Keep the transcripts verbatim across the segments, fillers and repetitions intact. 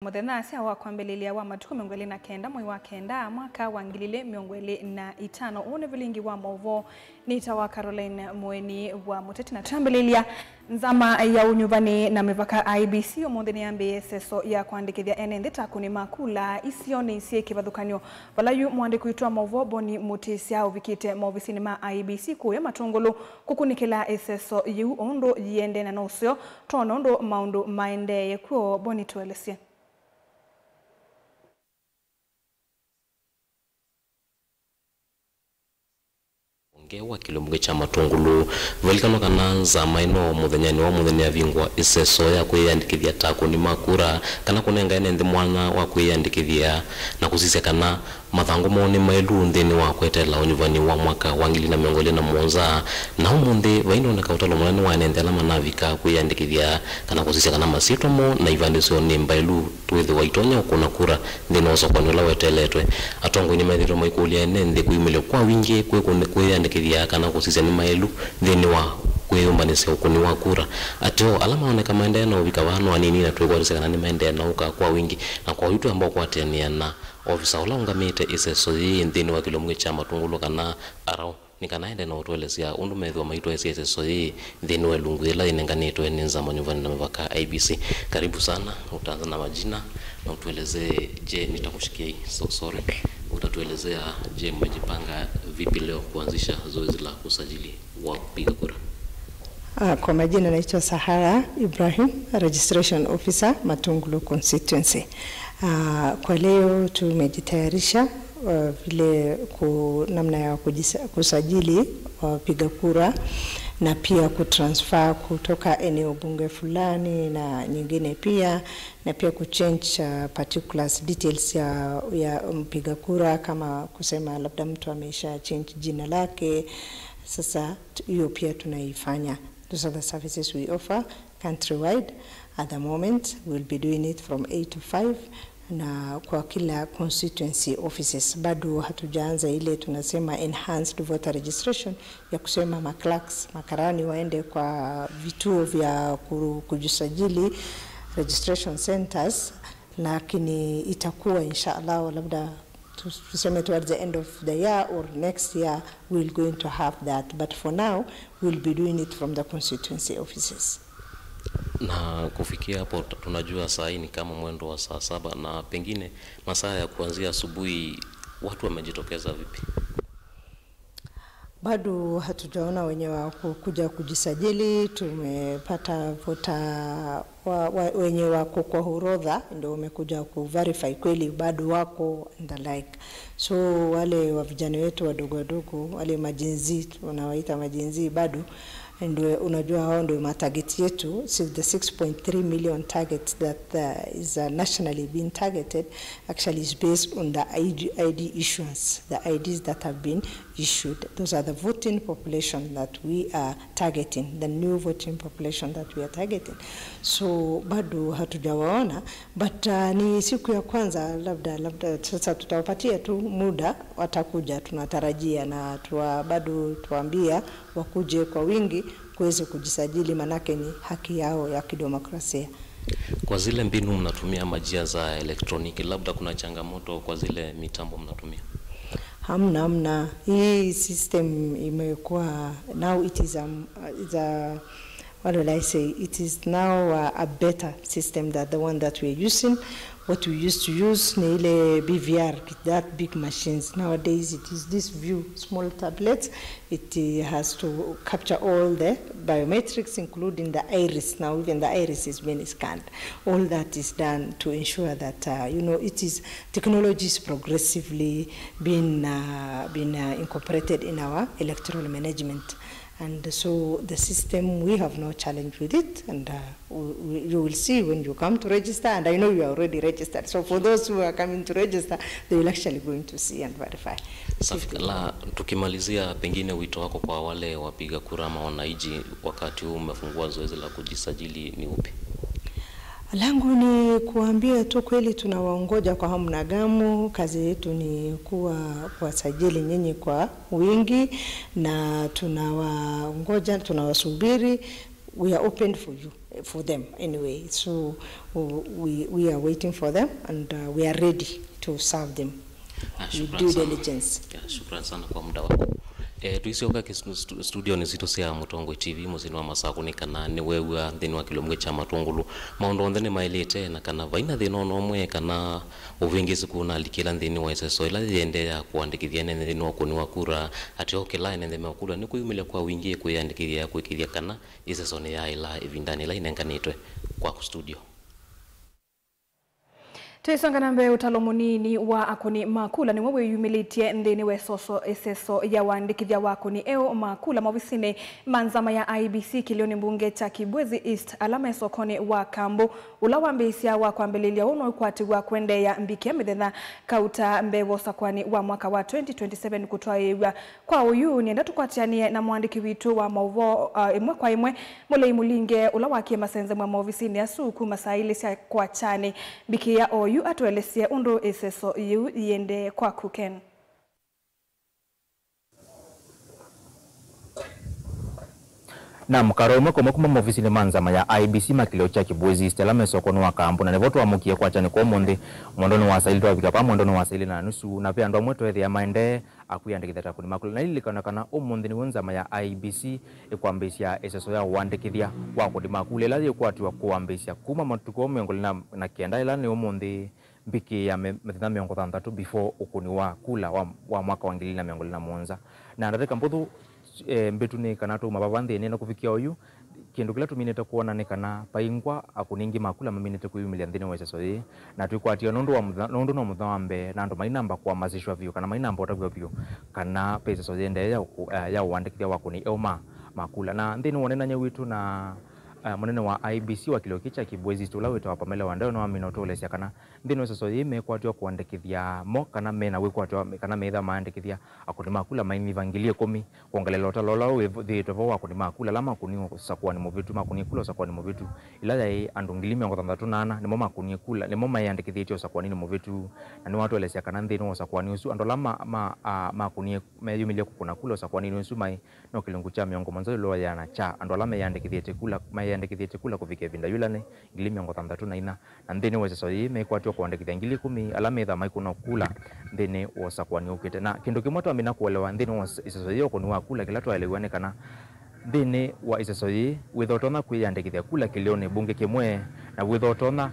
Mũthenya asya wa kwambĩlĩlya wa matukũ mĩongo ĩlĩ na kenda mwei wa kenda mwaka wa ngili ilĩ mĩongo ĩlĩ na itano. Ũũ nĩ vilingi wa maũvoo. Nĩtawa Caroline Mũeni wa Mũteti, na twambĩlĩlya. Nzama ya Ũnyuvani na Mĩvaka, I E B C, ũmũnthĩ nĩyambĩĩe ĩseso ya kũandĩkĩthya ene nthĩ ta akũni ma kula isionĩ syĩ kĩvathũkany'o, vala yu mũandĩki witũ wa maũvoo Boni Mũtĩsya ũvikĩte maovisinĩ ma I E B C kũya Matũngũlũ kũkunĩkĩla ĩseso yĩu ũndũ yĩendee, na no ũseo twone ũndũ maũndũ maendeeye kw'o. Boni, tũelesye. Ũngĩ wa kĩlungu kya Matũngũlũ. Valikanwa kana nzama ĩno mũthenyanĩ wa mũthenya yavingũa ĩseso ya kwĩyandĩkĩthya ta akũni ma kura, kana kũnenga ene nthĩ mwanya wa kwĩyandĩkĩthya na kũsisya kana mathangũ moo nĩ maĩlu nthĩnĩ wa kweteela ũnyuvani wa mwaka wa ngili na mĩongo ĩlĩ na mũonza. Na ũmũnthĩ vainoneka ũtalo mũnene wa ene nthĩ ala manavika kwĩyandĩkĩthya kana kũsisya kana masyĩtwa moo na ivandĩ syoo nĩ mbaĩlu. Twĩthĩwa itonya ũkũna kura nthĩnĩ wa ũsokoni ũla weteeletwe. Atongoi nĩmethĩĩtwe maikũlya ene nthĩ kwĩyumĩlya kwa wingĩ kwĩ kũn-, kwĩyandĩkĩthya kana kũsisya nĩ maĩlu nthĩnĩ wa kwĩyũmbanĩsya ũkũni wa kura. Ateo, ala maoneka maendee na ũvika vaa no anini, na twĩkwatĩsya kana nĩmaendee na ũka kwa wingĩ, na kwa oyu twamba ũkwatĩanĩa na ovisa ũla ũngamĩte ĩseso yĩĩ nthĩnĩ wa kĩlungu kya Matũngũlũ kana Arau. Nĩ kana ende na ũtũelesya ũndũ methĩwa maitwaĩsya ĩseso yĩĩ nthĩnĩ wa ĩlungu yĩla yĩnenganĩtwe nĩ Nzama Nyuvani na Mĩvaka, I E B C. Karibu sana, utaanza na majina na utuelezee, je, nitakushikia hii, so sorry. Utatuelezea, je, mmejipanga vipi leo kuanzisha zoezi la usajili wa kupiga kura? Ah, kwa majina naitwa Sahara Ibrahim, Registration Officer, Matungulu Constituency. Ah, kwa leo tumejitayarisha uh, vile ku-, namna ya kujisa-, kusajili wapiga kura na pia kutransfer kutoka eneo bunge fulani na nyingine pia, na pia kuchange uh, particulars, details ya, ya mpiga kura, kama kusema labda mtu ameisha change jina lake. Sasa t-, hiyo pia tunaifanya. Those are the services we offer countrywide. At the moment, we'll be doing it from eight to five, na kwa kila constituency offices. Bado hatujaanza ile tunasema enhanced voter registration ya kusema ma clerks, makarani waende kwa vituo vya ku-, kujisajili, registration centers, lakini itakuwa insha Allah, labda tu-, tuseme towards the end of the year or next year, we're going to have that. But for now, we'll be doing it from the constituency offices. Na kufikia hapo, t-, tunajua saa hii ni kama mwendo wa saa saba, na pengine masaa ya kuanzia asubuhi, watu wamejitokeza vipi? Bado hatujaona wenye wa ku-, kuja kujisajili. Tumepata voter wa, wa, wenye wako kwa orodha ndio wamekuja ku verify kweli bado wako and the like. So wale wa vijana wetu wadogo wadogo, wale ma Gen Z, tunawaita ma Gen Z bado, ndio unajua hao ndio ma target yetu. So the six point three million target that, uh, is, uh, nationally being targeted actually is based on the I D, I D issuance, the I Ds that have been issued. Those are the voting population that we are targeting, the new voting population that we are targeting. So bado hatujawaona, but, uh, ni siku ya kwanza, labda, labda sasa tutawapatia tu muda, watakuja, tunatarajia, na tuwa-, bado tuwaambia wakuje kwa wingi kuweze kujisajili, manake ni haki yao ya kidemokrasia. Kwa zile mbinu mnatumia ama njia za elektroniki, labda kuna changamoto kwa zile mitambo mnatumia? Hamna, hamna. Hii system imekuwa, now it is, um, it's a, what will I say? It is now a, a better system than the one that we are using. What we used to use ni ile B V R, that big machines. Nowadays it is this view, small tablets. It, uh, has to capture all the biometrics, including the iris. Now even the iris is being scanned. All that is done to ensure that, uh, you know, it is, technology is progressively being, uh, being, uh, incorporated in our electoral management. And so the system, we have no challenge with it. And, uh, we, we, you will see when you come to register, and I know you are already registered. So for those who are coming to register, they will actually going to see and verify. Safi. La, tukimalizia, pengine wito wako kwa wale wapiga kura ama wananchi wakati huu umefungua zoezi la kujisajili ni upi? Langu ni kuambia tu kweli tunawaongoja kwa hamu na gamu. Kazi yetu ni kuwa, kuwasajili nyinyi kwa wingi, na tunawaongoja, tunawasubiri. We are open for you. for them anyway. So we, we are waiting for them and uh, we are ready to serve them with due diligence. Ah, shukran sana. Yeah, shukran sana kwa muda wako. Eh, tuisyoka ki stu- stu- studio nĩ sitũ sya Mũtongoi T V mũsyĩnĩ wa Masakũ, nĩ kana nĩwew'a nthĩnĩ wa kĩlungu kya Matũngũlũ maũndũ onthe nĩmaĩlĩte, na kana vaina thĩna ona ũmwe kana ũvĩngĩsi kũnalikĩla nthĩnĩ wa ĩseso ĩla yĩendeea kũandĩkĩthya ene nthĩnĩ wa ũkũni wa kura, atĩ o kĩla ene nthĩ meũkũlw'a nĩ kwĩyumĩlya kwa wingĩ kwĩyandĩkĩthya ya kũĩkĩthya kana ĩseso nĩyaĩla ĩvindanĩ ĩla ĩnenganĩtwe kwaku studio. Tũisonga na mbee, ũtalo mũnini wa akũni ma kula nĩw'o wĩyumĩlĩtye nthĩnĩ wa ĩsoso, ĩseso ya ũandĩkĩthya wa akũni eũ ma kula maovisinĩ ma nzama ya I E B C kĩlĩonĩ mbunge kya Kibwezi East, ala me sokonĩ wa Kambu. Ũla wambĩĩsya wa kwambĩlĩlya ũũ no ũkwatĩw'a kũendeea mbikĩa mĩthenya kauta mbee wa ũsakũani wa mwaka wa twenty twenty-seven kũtwaĩĩw'a. Kwa ũyu, nĩenda tũkwatĩanĩe na mũandĩki witũ wa maũvoo, uh, ĩmwe kwa ĩmwe, Mũlei Mũlinge, ũla wakie masenzemwa maovisinĩ asu kuma saa ilĩ sya kwakyanĩ. Mbikĩa oyu atũelesye ũndũ ĩseso yĩu yĩendee kwaku, Ken. Na mũkaro ũmwe kwa ũmwe kuma maovisinĩ ma nzama ya I E B C ma kĩlĩo kya Kibwezi East ala me sokonĩ wa Kambu, na nĩvo twamũkie kwakyanĩ kwa ũmũnthĩ. Mwendonĩ wa saa ilĩ twavika pa mwendonĩ wa saa ilĩ na nusu, na ve andũ amwe tweethĩa maendee akwĩyandĩkĩthya ta akũni ma kula. Na ililikana kana ũmũnthĩ nĩw'o nzama ya I E B C ĩkwambĩĩsya ĩseso ya ũandĩkĩthya wa akũni ma kula, ĩla yĩkwatĩwa kũambĩĩsya kuma matukũ mĩongo ĩlĩ na kenda, ĩla nĩ ũmũnthĩ, mbikĩĩa me- mĩthenya mĩongo thanthatũ before ũkũni wa kula wa, wa mwaka wa ngili ilĩ na mĩongo ĩlĩ na mũonza. Na ndatĩka mbũthũ, eh, mbĩtu nĩ kana twauma vava nthĩnĩ na kũvikĩa oyu, kĩndũ kĩla tũminĩte kwona nĩ kana vaingwa akũni aingĩ ma kula maminĩte kwĩyumĩlya nthĩnĩ wa ĩseso yĩĩ, na twĩkwatĩe nũndũ wa mũthenya, nũndũ no mũthenya wa mbee na andũ mainamba kũamasĩshwa vyũ kana mainamba ũtavw'a vyũ kana ve ĩseso yĩendee ya ũkũ- eh, ya ũandĩkĩthya wa akũni eũ ma, ma kula. Na nthĩnĩ wa ũnenany'a witũ na, eh, mũnene wa I E B C wa kĩlĩo kĩĩ kya Kibwezi East ũla wĩtawa Pamela Wandayo nĩwamina ũtũelesya kana nthĩnĩ wa ĩseso yĩĩ mekwatĩwa kũandĩkĩthya mo kana mena wĩkwatyo kana meĩtha maandĩkĩthya akũni ma kula mainyiva ngili ĩkũmi, kwongelela ũtalo ũla wĩthĩĩtwe vo wa akũni ma kula ala makunie ũsakũani mũvĩtu, makunie kula ũsakũani mũvĩtu, ĩla yaĩ andũ ngili mĩongo thanthatũ na ana nĩmo makunie kula, nĩmo meĩandĩkĩthĩtye ũsakũaninĩ mũvĩtu. Na nĩwatũelesya kana nthĩnĩ wa ũsakũani ũsu, andũ ala ma, ma, a, makunie meyumĩlye kũkũna kula ũsakũaninĩ ũsu maĩ no kĩlungu kya mĩongo mũonza ĩũlũ wa ĩana kya andũ ala meyĩandĩkĩthĩtye kula, meyĩandĩkĩthĩtye kula kũvika ĩvinda yĩu ĩla nĩ ngili mĩongo thanthatũ na inya. Na nthĩnĩ wa ĩseso yĩĩ, mekwatĩwa kũandĩkĩthya ngili ĩkũmi ala methĩwa maikũna kula nthĩnĩ wa ũsakũani ũkĩte. Na kĩndũ kĩmwe twamina kũelewa nthĩnĩ wa ĩseso yĩĩ ya ũkũni wa kula, kĩla twaelewa nĩ kana nthĩnĩ wa ĩseso yĩĩ, wĩthwa ũtonya kwĩyandĩkĩthya kula kĩlĩonĩ mbunge kĩmwe, na wĩthwa ũtonya,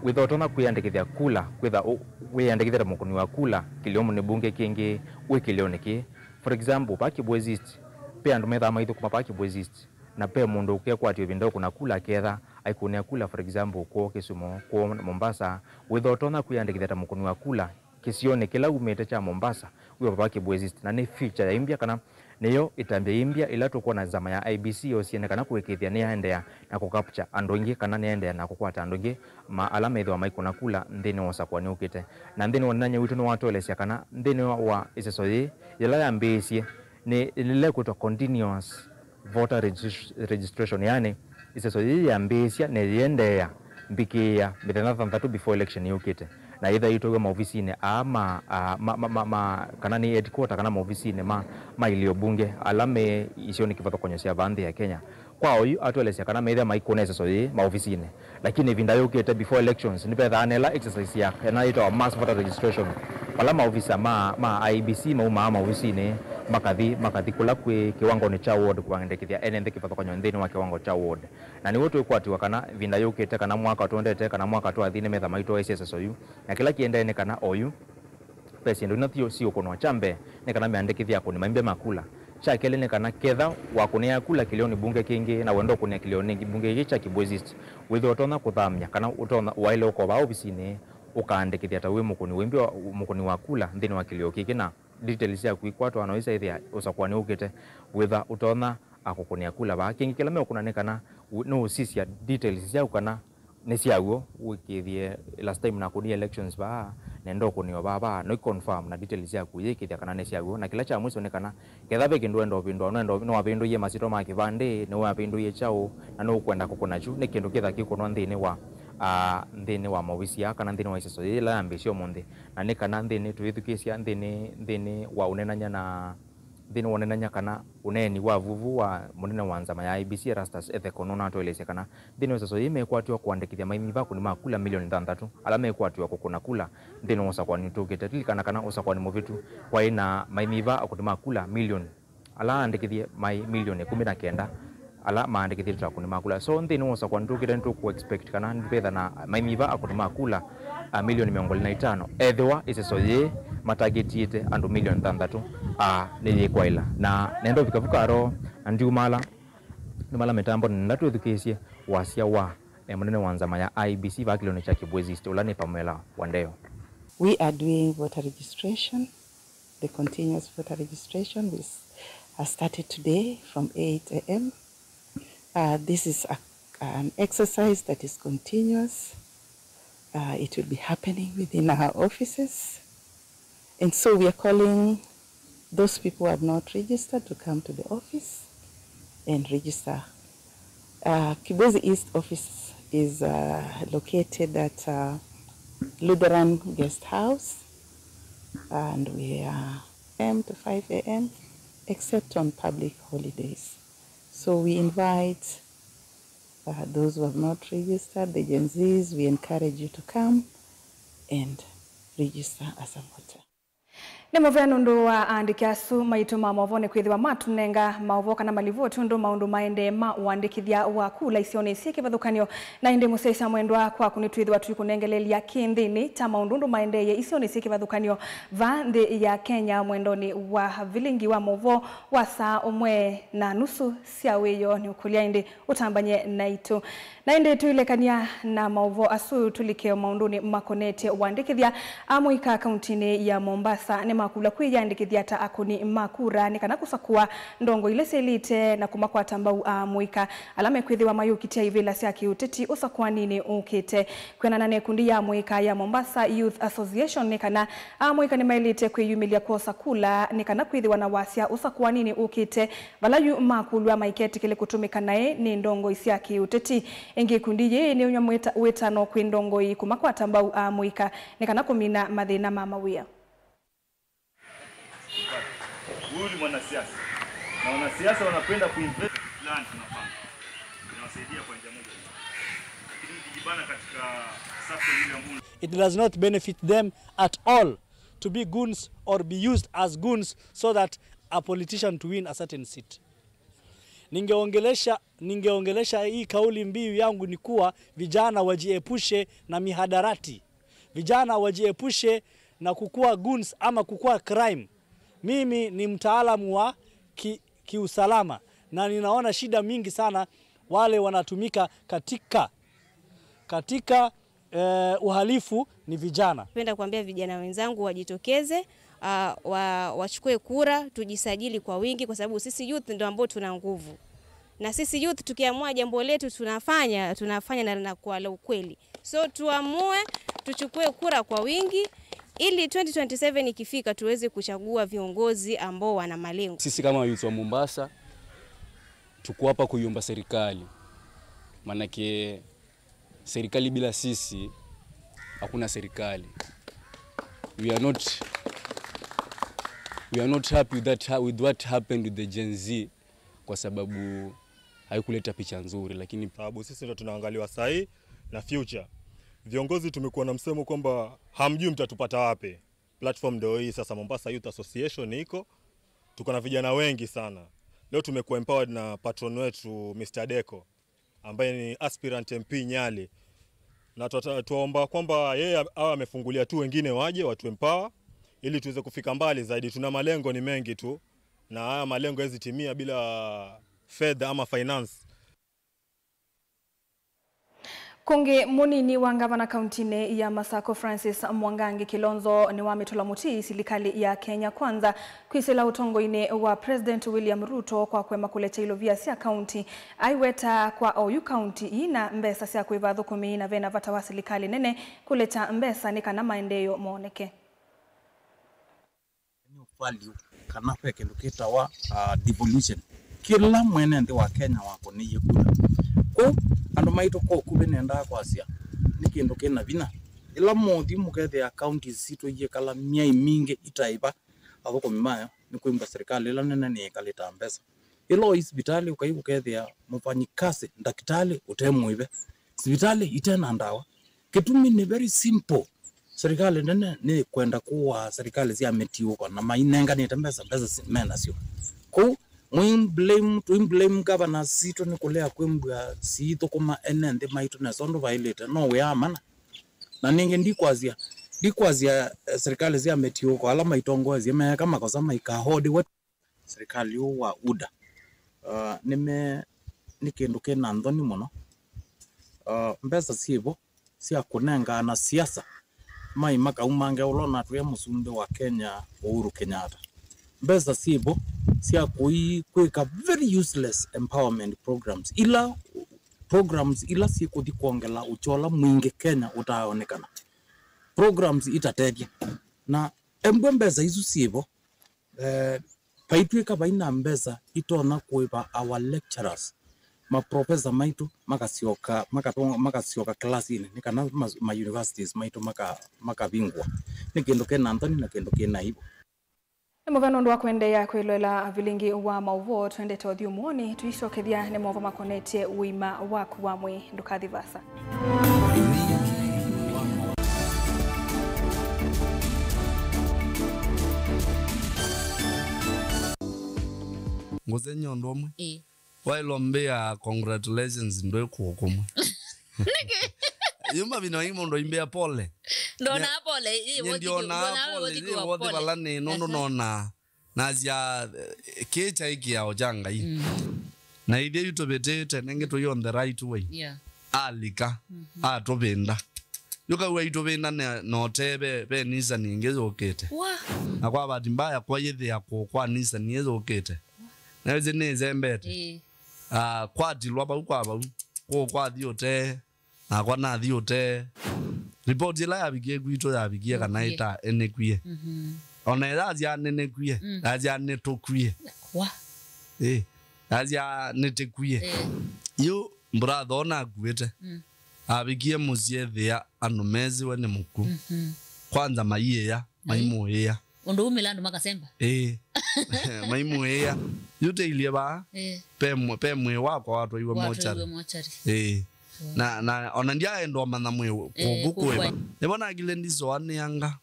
wĩthwa ũtonya kwĩyandĩkĩthya kula kwĩtha ũ- wĩyandĩkĩthya ta mũkũni wa kula kĩlĩonĩ mbunge kĩngĩ wĩ kĩlĩonĩ kĩĩ. For example, vaa Kibwezi East, ve andũ methĩwa maithũkũma vaa Kibwezi East, na ve mũndũ ũkekwatĩwa ĩvinda ũkũna kula aketha aikũnĩa kula, for example, kwoo Kisumu, kwoo Mombasa, wĩthwa ũtonya kwĩyandĩkĩthya ta mũkũni wa kula kĩsionĩ kĩla umĩte kya Mombasa, wĩ o vaa Kibwezi East. Na nĩ feature ya imbya kana nĩyo ĩtambya ya imbya ĩla tũkwona nzama ya I E B C yosie nĩ kana kũĩkĩĩthya nĩyaendeea na kũcapture andũ aingĩ kana nĩyaendeea na kũkwata andũ aingĩ ma ala methĩwa maikũna kula nthĩnĩ wa ũsakũani ũkĩte. Na nthĩnĩ wa ũnenany'a witũ nĩwatũelesya kana nthĩnĩ wa ĩseso yĩĩ, yĩla yambĩĩsye, nĩ ĩla ĩkwĩtwa continuous voter regis- registration, yani ĩseso yĩĩ yambĩĩsya na yĩendeea mbikĩĩa mĩthenya thanthatũ before election yũkĩte. Na yĩthĩwa yĩtwaĩwe maovisinĩ aa ma, a, ma, ma, ma, ma, kana nĩ headquarter kana maovisinĩ ma, ma ilio mbunge ala me isionĩ kĩvathũkany'o sya vaa nthĩ ya Kenya. Kwa oyu atũelesya kana methĩwa maikũna ĩseso yĩĩ maovisinĩ, lakini ĩvinda yũkĩte before elections nĩvethaa na ĩla exercise ya ĩla yĩtawa mass voter registration, vala maovisa ma, ma I E B C maumaa maovisinĩ makathi, makathi kũla kwĩ kĩwangonĩ kya ward kũandĩkĩthya ene nthĩ kĩvathũkany'o nthĩnĩ wa kĩwango kya ward. Na nĩw'o twĩkwatĩwa kana ĩvinda yũkĩte kana mwaka tũendete kana mwaka twathi nĩmetha maitwaĩsya ĩseso yu. Na kĩla kĩendee nĩ kana oyu ve syĩndũ ila syo siũkũnwa. Kya mbee, nĩ kana meandĩkĩthye akũni maimbya ma kula. Kya kelĩ, nĩ kana ketha wakũnĩa kula kĩlĩonĩ mbunge kĩngĩ na wenda ũkũnĩa kĩlĩonĩ mbunge kĩngĩ kya Kibwezi East, wĩthĩwa ũtonya kũthamya kana ũtonya waĩle ũkova ovisinĩ ũkaandĩkĩthya ta wĩ mũkũni wĩmbya mũkũni wa kula nthĩnĩ wa kĩlĩo kĩkĩ, na details syaku ikwatwa no isaĩthĩa ũsakũani ũkĩte wĩtha ũtonya akũkũnĩa kula vaa. Kĩngĩ kĩla meũkũna nĩ kana wĩ- nũũsisya details syaku kana nĩ syaw'o, wĩkĩĩthye last time nakũnie elections vaa, nenda ũkũnĩo vaa, vaa, no confirm na details syaku yĩkĩĩthya kana nĩ syaw'o. Na kĩla kya mwiso nĩ kana ketha ve kĩndũ wenda ũvĩndũa, nĩwavĩndũie masyĩtwa ma kĩvandĩ, nĩwavĩndũie kyaũ, na nũkwenda kũkũna kyu, nĩ kĩndũ kĩtha kĩkũnwa nthĩnĩ wa, ah, nthĩnĩ wa maovisi aa kana nthĩnĩ wa ĩseso yĩĩ ĩla yambĩĩsye ũmũnthĩ. Na nĩ kana nthĩnĩ tũyĩthukĩĩsya nthĩnĩ, nthĩnĩ wa ũnenany'a na Nthĩnĩ wa ũneenany'a kana ũneeni wa vuvu wa mũnene wa nzama ya I E B C Erastus Ethekon nũnatũelesya kana nthĩnĩ wa ĩseso yĩĩ mekwatĩwa kũandĩkĩthya maimyiva akũni ma kula milioni thanthatũ ala mekwatĩwa kũkũna kula nthĩnĩ wa ũsakũani ũtũkĩte. Lilikana kana ũsakũani mũvĩtu kwaĩ na maimyiva akũni ma kula milioni ala aandĩkĩthye maĩ milioni ĩkũmi na kenda ala maandĩkĩthĩtwe ta akũni ma kula. So nthĩnĩ wa ũsakũani ũtũkĩte nĩtũkũ expect kana nĩtũketha na maimyiva akũni ma kula a milioni mĩongo ĩlĩ na itano, ethĩwa ĩseso yĩĩ matagĩtiĩte andũ milioni thanthatũ a nĩyĩkwaĩla. Na nenda ũvika vu karo na ndiumala, ndiumala mĩtambo nenda twĩthukĩĩsye wasya wa e, mũnene wa nzama ya I E B C vaa kĩlĩonĩ kya Kibwezi East, ũla nĩ Pamela Wandeo. We are doing voter registration, the continuous voter registration. We s- uh, started today from eight a m. Uh, this is a, an exercise that is continuous. Uh, it will be happening within our offices. And so we are calling those people who have not registered to come to the office and register. Uh, Kibwezi East office is uh, located at uh, Lutheran Guest House, and we are a m to five a m, except on public holidays. So we invite uh, those who have not registered, the Gen Zs, we encourage you to come and register as a voter. Nĩ mũvea nũndũ wa aandĩki asu maitũ ma maũvoo nĩ kwĩthĩwa matũnenga maũvoo kana malivoti ũndũ maũndũ maendee ma ũandĩkĩthya wa kula isionĩ syĩ kĩvathũkany'o. Na ĩndĩ mũsyaĩĩsya mwendwa, kwaku nĩtwĩthĩwa tũikũnengelelya kĩ nthĩnĩ kya maũndũ ũndũ maendeeye isionĩ syĩ kĩvathũkany'o vaa nthĩ ya Kenya mwendonĩ wa vilingi wa maũvoo wa saa ũmwe na nusu sya wĩoo. Nĩ ũkũlya ĩndĩ ũtambany'e naitũ. Na ĩndĩ tũilekany'a na maũvoo asu, tũlike maũndũnĩ makonetye ũandĩkĩthya. Amũika kauntinĩ ya Mombasa nĩmakũlw'a kwĩyĩandĩkĩthya ta akũni ma kura nĩ kana kũsakũa ndongoi ila syaĩlĩte na kũmakwata mbau amũika ala mekwĩthĩwa mayũkitya ivĩla sya kĩũteti ũsakũaninĩ ũkĩte. Kwĩanana na ĩkundi ya amũika ya Mombasa Youth Association, nĩ kana amũika nĩmaĩlĩte kwĩyumĩlya kwosa kula nĩ kana kwĩthĩwa na wasya ũsakũaninĩ ũkĩte, vala yu makũlw'a maiketĩkĩle kũtũmĩka naĩ nĩ ndongoi sya kĩũteti. Ĩngĩ, ĩkundi yĩĩ nĩyumya mwĩta- wĩtano kwĩ ndongoi kũmakwata mbau amũika nĩ kana kũmina mathĩna ma mawĩa. Huyu ni mwanasiasa. Na wanasiasa wanapenda kuinvest plan tunafanya. Inawasaidia kwa njia moja. Lakini mkijibana katika circle ile ambayo It does not benefit them at all to be goons or be used as goons so that a politician to win a certain seat. Ningeongelesha, ningeongelesha hii kauli mbiu yangu ni kuwa vijana wajiepushe na mihadarati. Vijana wajiepushe na kukua goons ama kukua crime. Mimi ni mtaalamu wa ki, kiusalama na ninaona shida mingi sana wale wanatumika katika, katika eh, uhalifu ni vijana. Napenda kuambia vijana wenzangu wajitokeze, ah, wa, wachukue kura, tujisajili kwa wingi kwa sababu sisi youth ndio ambao tuna nguvu. Na sisi youth tukiamua jambo letu tunafanya, tunafanya na linakuwa la ukweli. So tuamue, tuchukue kura kwa wingi ili twenty twenty-seven ikifika tuweze kuchagua viongozi ambao wana malengo. Sisi kama youth wa Mombasa tuko hapa kuiomba serikali. Maanake serikali bila sisi hakuna serikali. We are not, we are not happy with that, with what happened with the Gen Z kwa sababu haikuleta picha nzuri, lakini sababu sisi ndo tunaangaliwa sahi na future. Viongozi tumekuwa na msemo kwamba hamjui mtatupata wapi. Platform ndio hii sasa, Mombasa Youth Association iko. Tuko na vijana wengi sana. Leo tumekuwa empowered na patron wetu Mister Deko, ambaye ni aspirant M P Nyali. Na tuata- tuomba kwamba yeye awe amefungulia tu wengine waje watu empower ili tuweze kufika mbali zaidi. Tuna malengo ni mengi tu, na haya malengo hawezi timia bila fedha ama finance. Kũngĩ, mũnini wa ngavana kauntinĩ ya Masako Francis Mwangangi Kilonzo nĩwamĩtũla mũtĩ silikalĩ ya Kenya Kwanza kwĩsĩla ũtongoinĩ wa President William Ruto kwa kũema kũlekya ilovia sya kaunti. Aiweta kwa oyu kaunti ii na mbesa sya kũĩva athũkũmi na vena vata wa silikalĩ nene kũlekya mbesa nĩ kana maendeeo mooneke. Nĩ value kana ve kĩndũ kĩtawa, ah, devolution. Kĩla mwene nthĩ wa Kenya wakũnĩie kura. Kwoou andũ maitũ kwa ũkuvĩ nendaa kwasya nĩ kĩndũ kĩna vinya. Ĩla mũthi mũkethĩa counties sitũ iyĩkala myei mingĩ itaĩva athũkũmi mayo, nĩ kwĩmbwa serikali ĩla nene nĩĩkalĩtaa mbesa. Ĩla ũi sivitalĩ ũkai ũkethĩa mũfanyikasi, ndakĩtalĩ, ũte mũĩve, sivitalĩ ite na ndawa. Kĩtumi nĩ very simple. Serikali nene nĩ kwenda kũaa serikali sya mĩtiũko na mainenganĩte mbesa, mbesa si-, me nasyo. Kwoou, mũi blame, tũi blame governors sitũ nĩ kũlea kwĩmbwa siithũkũma ene nthĩ maitũ nesa ũndũ vaĩlĩte, no wĩa mana. Na ningĩ ndikwasya, ndikwasya, eh, serikali sya mĩtiũko ala maitongoesye meeka makosa maikahodiwe. Serikali ũũ wa UDA, uh, nĩme, nĩ kĩndũ kĩna nthoni mũno. Uh, mbesa syĩvo sya kũnengaa na siasa mai makaumange ũla ũnatwĩe mũsumbĩ wa Kenya, Uhuru Kenyatta. Mbesa syĩvo sya kũi kwĩka very useless empowerment programs, ila programs ila syĩkũthi kwongela ũkyola mwingĩ Kenya ũtaaonekana, programs itatethya. Na embwe mbesa isu syĩvo, eh, vaitw'ĩka vai na mbesa itonya kũĩva our lecturers, maprofesa maitũ makasyoka, makato-, makasyoka classini, nĩ kana ma, ma universities maitũ maka, makavingwa. Nĩ kĩndũ kĩna nthoni na kĩndũ kĩna aibu. Nĩ mũvea nũndũ wa kũendeea kwĩloela vilingi wa maũvoo. Twendete ũthyũmũonĩ, tũisokethya nĩ maũvoo makonetye ũima waku wa mwĩĩ. Ndũkathi vaasa. Ngũsengy'a ũndũ ũmwe. Ĩĩ. Waĩlwa mbĩa congratulations, ndwĩ kũũ kũmwe. Nĩkĩ? Yu mavinda maingĩ mũndũ aimbĩa pole. Ndonaa pole, ĩ, nĩ ndionaa pole, ĩ, wothi vala nĩ nũndũ nonaa. Nasya, eh, kĩĩ kyaĩ kĩao kya Ngai. Mm. Na ithyĩ yu tũvĩtĩte, nĩngĩ tũi on the right way. Yeah. Alika, mm-hmm, atũvĩnda. Yu kau aitũvĩnda na, na ũtee ve, ve nisani ĩngĩ yũkĩte. Wa. Na kwa bahati mbaya, kwayĩthĩa kũũ kwa nisani ĩĩ yũkĩte. Na ĩsĩ nĩĩsembete. Ĩĩ. Ah, kwatilwa vau kwa vau. Kũũ kwathi ũtee. Nakwa nathi ũtee. Ripoti ĩla yavikie kwitũ yavikie kana ĩta ĩnĩkwie. Mhm. Ona yasya nĩnĩkwie, mm, yasya nĩtũkwie. Wa. Ĩ, yasya nĩtĩkwie. Eh. Yu mbũratho nakuĩte. Mm. Avikie mũsyĩ ethĩa andũ mesiwe nĩ mũkw'ũ. Mhm. Kwanza maiĩa, maimũĩa. Ũndũ umĩla andũ makasemba. Ĩĩ. Maimũĩa. Yu tĩilyĩ vaa. Ĩĩ. Pe mwe-, pe mwĩĩ wakwa watwaiwe mochari. Watwaiwe mochari. Ĩĩ. Wow. Na, na ona ndyaendwa manya mwĩĩ kũkũ kwĩva. Nĩvo nakile ndisoanĩanga.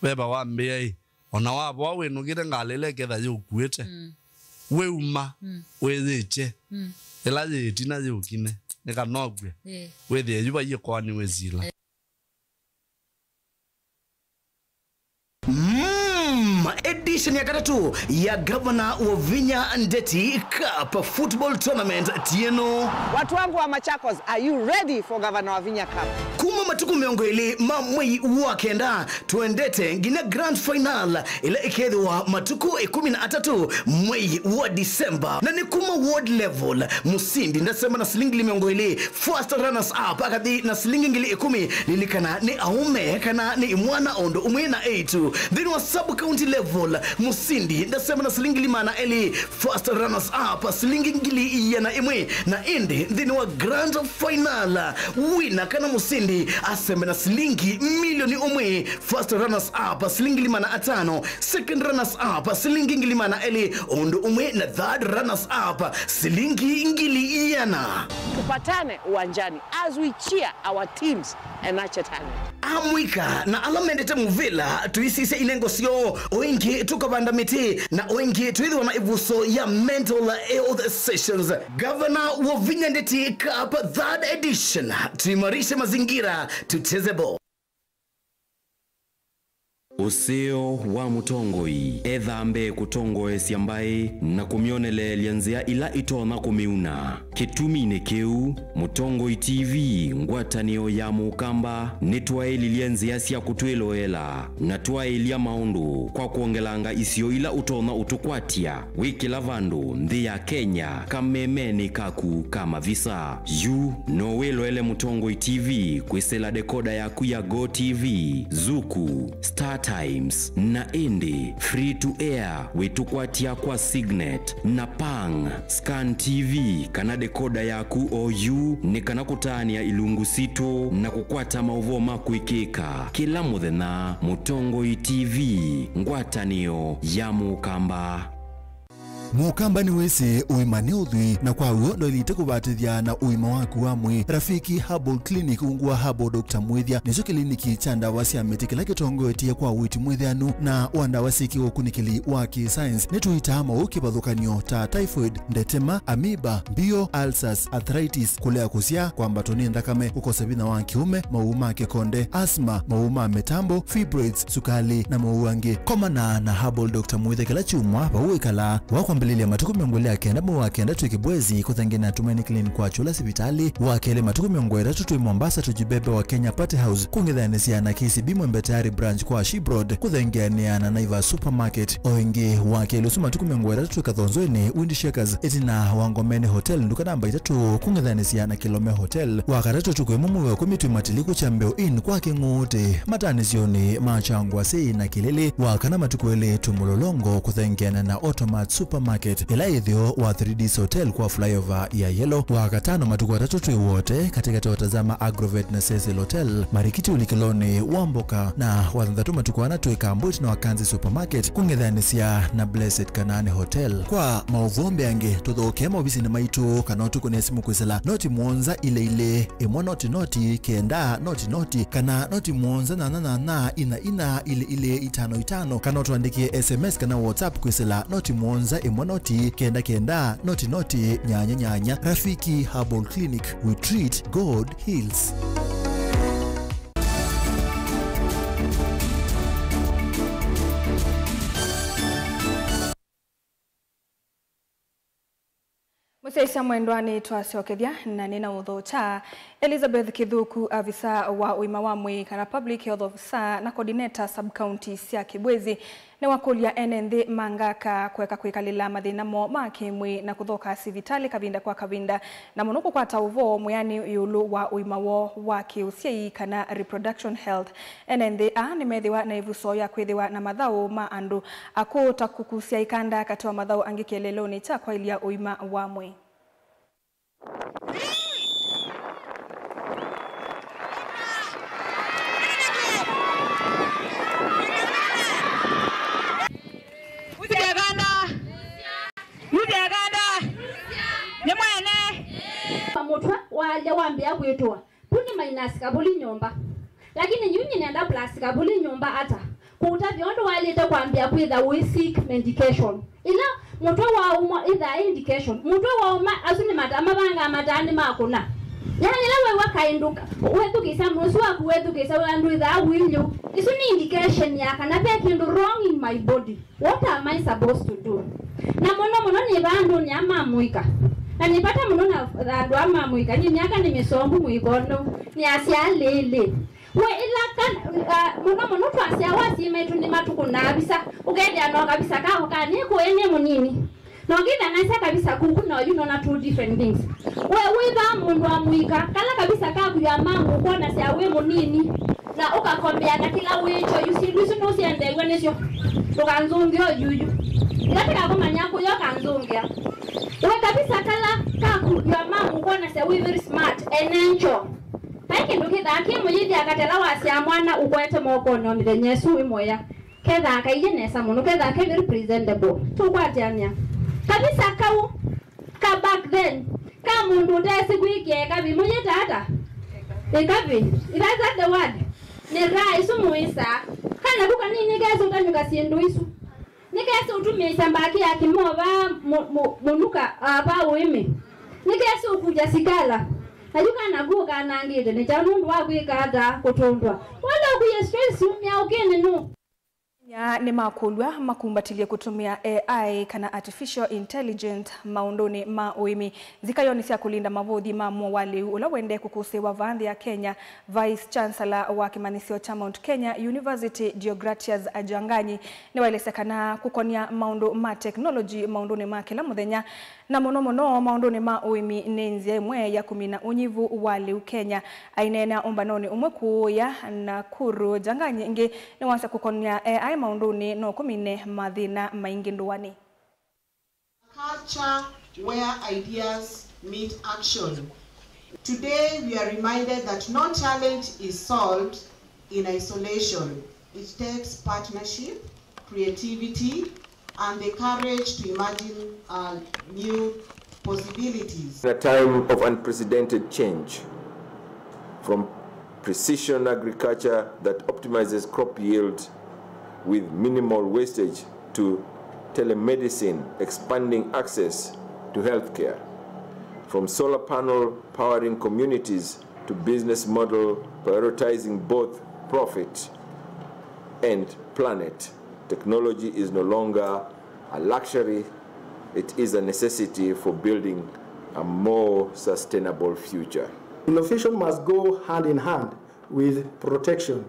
Veva wambĩa ĩ, ona wavoa wĩnũkĩte ngalĩle ketha yũkuĩte. Mm. Wĩuma, mm, wĩyĩkye. Mm. Ĩla yĩ ĩtina yĩũkine. Nĩ kana ũkw'e. Ĩĩ. Wĩthĩe yu vaiĩ koaniwe sila. Mm, edition ya katatũ ya Governor Wavinya Ndeti Cup Football Tournament tieno. Watu wangu wa Machakos, are you ready for Governor Wavinya Cup? Kuma matukũ mĩongo ĩlĩ ma mwei wa kenda, twendete nginya grand final ĩla ĩkethĩwa matukũ ĩkũmi na atatũ mwei wa December. Na nĩ kuma ward level, mũsindi ndasema na silingi mĩongo ĩlĩ, first runners up akathi na silingi ngili ĩkũmi. Lilikana nĩ aũme kana nĩ imwana o ũndũ ũmwe na eĩtu. Nthĩnĩ wa sub county level, mũsindi ndasema na silingi ngili maana elĩ, first runners up silingi ngili iana ĩmwe, na ĩndĩ nthĩnĩ wa grand final, wina kana mũsindi asembe na silingi milioni ũmwe, first runners up silingi ngili maana atano, second runners up silingi ngili maana elĩ, o ũndũ ũmwe na third runners up silingi ngili iana. Tupatane uwanjani as we cheer our teams and nurture talent. Amũika na ala mendete mũvĩla, tũisisya inengo syoo, o ĩngĩ tũkavanda mĩtĩ, na o ĩngĩ twĩthĩwa na ĩvuso ya mental health sessions. Governor Wavinya Ndeti Cup third edition, tuimarishe mazingira, tucheze ball. Ũseo wa mũtongoi ethaa mbee kũtongoesya mbaĩ na kũmyoneleelya nzĩa ila itonya kũmĩuna. Kĩtuminĩ kĩu, Mũtongoi T V, ngwatanĩo ya Mũkamba, nĩtwaĩlilye nzĩa sya kũtwĩloela na twaĩlya maũndũ kwa kwongelanga isio ila ũtonya ũtũkwatya wĩ kĩla vandũ nthĩ ya Kenya kamemenĩ kaku ka mavisa. Yu no wĩloele Mũtongoi T V kwĩsĩla dekoda yaku ya Go T V, Zuku, Star Times, na ĩndĩ free to air wĩtũkwatya kwa Signet na Pang. Scan T V kana decoder yaku oyu nĩ kana kũtaanĩa ilungu sitũ na kũkwata maũvoo ma kwĩkĩka kĩla mũthenya. Mũtongoi T V, ngwatanĩo ya Mũkamba. Mũkamba nĩwĩsĩ ũima nĩ ũthwii, na kwa w'o ndwaĩlĩte kũvatĩthya na ũima waku wa mwĩĩ. Rafiki Herbal Clinic, ungu wa Herbal Doctor Mwĩthya, nĩkyo kĩliniki kya ndawa sya mĩtĩ kĩla kĩtongoetye kwa ũiiti mwĩthĩanu na wa ndawa syĩ kĩũkunĩkĩli wa kĩ-science. Nĩtũitaa maũũ kĩvathũkany'o ta typhoid, ndetema, amoeba, mbio, ulcers, arthritis, kũlea kũsyaa, kwambatwa nĩ nthakame, kũkosa vinya wa kĩũme, maũũ ma kĩkonde, asthma, maũũ ma mĩtambo, fibroids, sukali, na maũũ angĩ. Komana na Herbal Doctor Mwĩthya kĩla kyumwa vau wĩkalaa. Wa kwambĩlĩlya matukũ mĩongo ĩlĩ na kenda mwei wa kenda twĩ Kibwezi, kũthengeana na Tumaini Clinic kwa Chula sivitalĩ. Wa kelĩ matukũ mĩongo ĩtatũ twĩ Mombasa, Tujibebe wa Kenya Party House, kũng'ethanĩsya na K C B Mwembe Tayari branch kwa Ship Road, kũthengeanĩa na Naivas Supermarket. O ĩngĩ, wa kelĩ ũsu matukũ mĩongo ĩtatũ twĩ Kathonzoini, Wind Shakers, ĩtina wa Ngomeni Hotel, nduka namba itatũ, kũng'ethanĩsya na Kilome Hotel. Wa katatũ ũtukũ ĩmwe mwei wa ĩkũmi twĩ Matiliku Kyambeo Inn kwa Kĩng'ũũtĩ, matanĩsyonĩ ma Kyangwasĩ na Kĩlĩlĩ. Wa kana matukũ elĩ twĩ Mũlolongo, kũthengeana na Automat Supermarket, ĩla ĩtheo wa Three Ds Hotel kwa flyover ya Yellow. Wa katano matukũ atatũ twĩ Wote, katĩkatĩ wa Tazama Agrovet na Cecil Hotel, marikiti ũlikĩlonĩ wa mboka. Na wa thanthatũ matukũ ana twĩ Kambo ĩtina wa Kanzi Supermarket, kũng'ethanĩsya na Blessed Kanaani Hotel. Kwa maũvoo mbeange, tũthokee maovisinĩ maitũ kana ũtũkũnĩe simũ kwĩsĩla noti mũonza ilĩ ilĩ ĩmwe noti noti kenda noti noti kana noti mũonza nyanya nyanya ina ina ilĩ ilĩ itano itano, kana ũtũandĩkĩe S M S kana WhatsApp kwĩsĩla noti mũonza ĩmwe noti kenda kenda noti noti nyanya nyanya. Rafiki Herbal Clinic, we treat, God heals. Mũsyaĩĩsya mwendwa, nĩtwasyokethya na nĩnaũthokya. Elizabeth Kĩthũku, avisa wa ũima wa mwĩĩ kana public health officer na coordinator sub-county sya Kibwezi, nĩwakũlya ene nthĩ ma Ngaka kũeka kwĩkalĩla mathĩna moo ma kĩ-mwĩĩ na kũthoka sivitalĩ kavinda kwa kavinda, na mũno kũkwata ũvoo mwĩanĩ ĩũlũ wa ũima woo wa kĩ-ũsyai kana reproduction health. Ene nthĩ aa nĩmethĩwa na ĩvuso ya kwĩthĩwa na mathaũ ma andũ akũũ, ta kũkusya ĩkanda katĩ wa mathaũ angĩ kĩeleelonĩ kya kwaĩlya ũima wa mwĩĩ. Kuthya kanda. Kuthya kanda. Nĩ mwene. Mũtwe waalya wambĩa kwĩtũa. Pu nĩ minus kavuli nyũmba. Lakini yu nyie nenda plus kavuli nyũmba ata? Kũũtavya ũndũ waĩlĩte kwambĩa kwĩtha ũi seek medication. Ĩla mũtwe waũmwa ĩthaa indication. Mũtwe waũma, asu nĩ mata mavangaa mataa nĩmakũna. Yaani ĩla weew'a kaĩndũ ka-, wethukĩĩsya mũsĩ waku, wethukĩĩsya wĩa ndwĩthaa wĩnyũ. Ĩsu nĩ indication ya kana ve kĩndũ wrong in my body. What am I supposed to do? Na mũno mũno nĩ vandũnĩ aa ma mũika. Na nĩ vata mũno na andũ aa ma mũika. Nĩ myaka nĩ mĩsongu mũikonĩ. Nĩ asya lĩlĩ. We ĩla kan-, ah, mũno mũno twasya wasyai maitũ nĩ matukũnaa visa. Ũkethĩa no kavisa kako kanĩ kũĩ nĩ mũnini. Na ũkĩthanasya kavisa kuku na oyu nona two different things. We wĩva mũndũ wa mũika, kala kavisa kaku ya mangu ũkwonasya wĩ mũnini, na ũkakombea na kĩla wĩkyo, yu syĩndũ isu nũsyendeew'a nĩsyo. Ndũkanzũngĩe oyuyu. Ĩla tĩkakũmanya kũya ũkanzũngĩa. We kavisa kala kaku ya mangu ũkwonasya wĩ very smart, enencho. Vai kĩndũ kĩthaa kĩ mũyĩthi akatela wasyaa mwana ũkwete mokonĩ o mĩthenya ĩsu wĩ mũya. Kethaa kaie nesa mũno, kethaa ke very presentable. Tũkwatĩanĩa. Kavisa kau, ka back then, ka mũndũ ũtesĩ kwĩkĩa ĩkavi, mũyĩta ata? Ĩkavi. Is that the word? Nĩ raa ĩsu mũĩsaa. Kana ku kanini nĩkesĩ ũtanyũka syĩndũ isu. Nĩkesĩ ũtumĩĩsya mbaki ya kĩmoo vaa mũ-, mũ-, mũnuka, ah, vaa ũĩmĩ. Nĩkesĩ ũkuvya sikala. Na yu kana ku ũkanangĩte nĩ kyaũ nũndũ wa kwĩka ata kũtũndwa? Wala ũkwie stress umya ũkĩnĩ nũ? Kenya Nĩmakũlw'a makumbatilye kũtũmĩa A I kana artificial intelligence maũndũnĩ ma ũĩmi. Nzika yoo nĩ sya kũlinda mavũthi ma mũo wa lĩu ũla ũendee kũkũsĩĩwa vaa nthĩ ya Kenya. Vice Chancellor wa kĩmanyĩsyo kya Mount Kenya University, Deogratias Ajang'anyi, nĩwaelesya kana kũkonya maũndũ ma technology maũndũnĩ ma kĩla mũthenya, na mũno mũno maũndũnĩ ma ũĩmi, nĩ nzĩa ĩmwe ya kũmina ũnyivu wa lĩu Kenya. Aineena ũmbanonĩ ũmwe kũũya Nakuru, Ajang'anyi ĩngĩ nĩwasya kũkonya A I maũndũnĩ no kũmine mathĩna maingĩ ndũanĩ. A culture where ideas meet action. Today we are reminded that no challenge is solved in isolation. It takes partnership, creativity, and the courage to imagine uh, new possibilities. In a time of unprecedented change, from precision agriculture that optimizes crop yield with minimal wastage to telemedicine expanding access to healthcare, from solar panel powering communities to business model prioritizing both profit and planet. Technology is no longer a luxury, it is a necessity for building a more sustainable future. Innovation must go hand in hand with protection.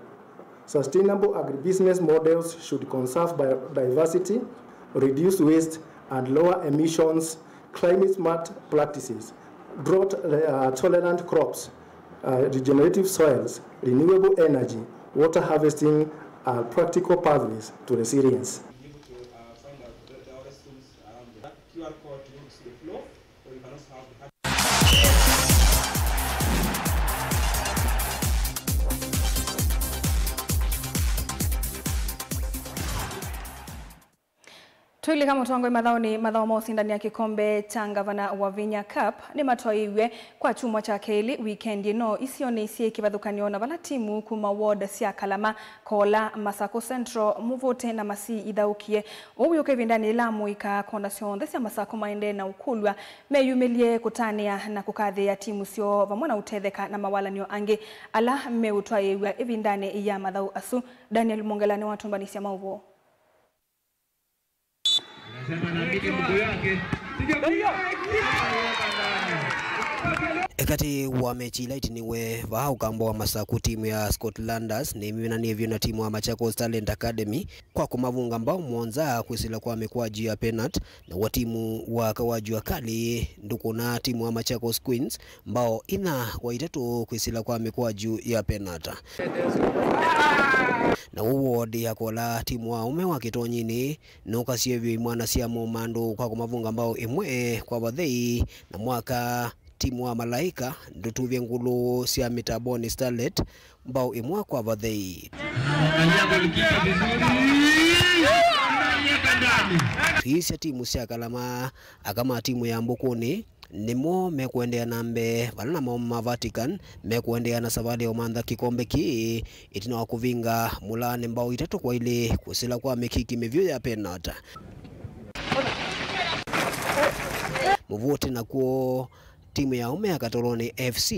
Sustainable agribusiness models should conserve biodiversity, reduce waste, and lower emissions. Climate smart practices, drought uh, tolerant crops, uh, regenerative soils, renewable energy, water harvesting are practical pathways to resilience. Twĩlika mũtongoi mathaũnĩ, mathaũ ma ũsindani ya kĩkombe kya ngavana wa Vinya Cup nĩmatwaĩiw'e kwa kyumwa kya kelĩ wikendi ĩno isionĩ syĩ kĩvathũkany'o, na vala timu kuma ward sya Kalama, Kola, Masako Central, Mũvũte na Masii ithaũkie. Ũu wĩũka ĩvindanĩ yĩla amũika konda syonthe sya Masako maendee na ũkũlw'a meyumĩlye kũtanĩa na kũkathĩĩa timu syoo vamwe na ũtetheka na mawalany'o angĩ ala meũtwaĩĩw'a ĩvindanĩ ya mathaũ asu. Daniel Mongela nĩwatũmbanĩsya maũvoo. Ekati wa mechi ila itiniwe vaa ũkamba wa Masaku, timu ya Scotlanders nĩminanie vyũ na timu wa Machakos Talent Academy kwa kũmavunga mbao mũonza kwĩsĩla kwa mĩkwaju ya penat, na wa timu wa Kawaju Akali ndũkũna timu wa Machakos Queens mbao inya kwa itatũ kwĩsĩla kwa mĩkwaju ya penata. Na ũw'o ndĩ ya Kola, timu wa aũme wa kĩtonyinĩ nũkasie vyũ imwana sya Momandũ kwa kũmavunga mbao ĩmwe kwa vathei, na mwaka timu wa Malaika ndũtuvye ngũlũ sya Mĩtamboni Starlet mbao ĩmwe kwa vathei. Angalia golikipa vizuri. Angalia kandani. Tuisya timu sya Kalama, aka ma timu ya Mbũkũnĩ nĩmo mekũendeea na mbee, vala namo ma Vatican mekũendeea na savalĩ ya ũmantha kĩkombe kĩĩ, ĩtina wa kũvinga Mũlaane mbao itatũ kwa ilĩ kũsĩla kwa mĩkĩki mĩvyũ ya penata. Mũvũte nakw'o, timu ya aũme ya Katoloni F C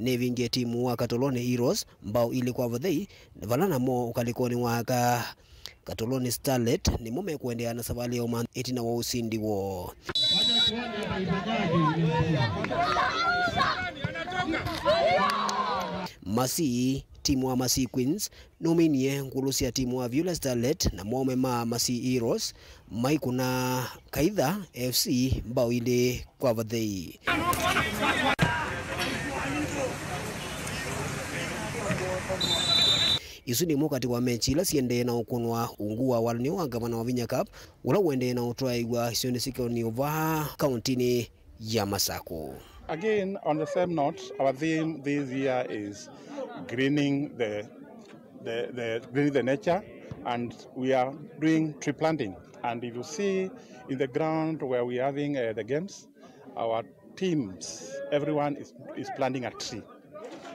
nĩvingie timu wa Katoloni Heroes mbao ilĩ kwa vathei, vala namo ũkalĩkonĩ wa aka Katoloni Starlet nĩmo mekũendeea na savalĩ ya ũmantha ĩtina wa ũsindi woo. Masii, timu wa Masii Queens nũminie ngũlũ sya timu wa Viola Starlet na maume ma Masii Heroes maikũna Kaitha F C mbao ilĩ kwa vathei. Isu nĩ imwe katĩ wa mechi ila siendee na ũkũnwa ungu wa walany'o wa ngavana wa Vinya Cup, ũla ũendee na ũtwaĩwa isionĩ syĩ Kĩoni Ũvaa, kauntinĩ ya Masakũ. Again, on the same note, our theme this year is greening the, the, the, greening the nature, and we are doing tree planting. And if you see in the ground where we are having uh, the games, our teams, everyone is, is planting a tree,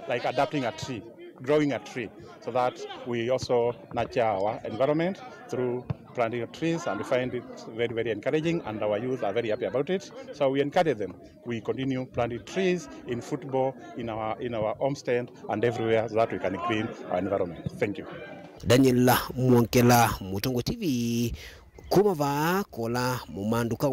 like adapting a tree, growing a tree, so that we also nurture our environment through planting of trees, and we find it very, very encouraging, and our youth are very happy about it. So we encourage them. We continue planting trees in football, in our, in our homestead, and everywhere, so that we can green our environment. Thank you. Daniel Mwongela, Mũtongoi T V, kuma vaa Kola Mũmandu County.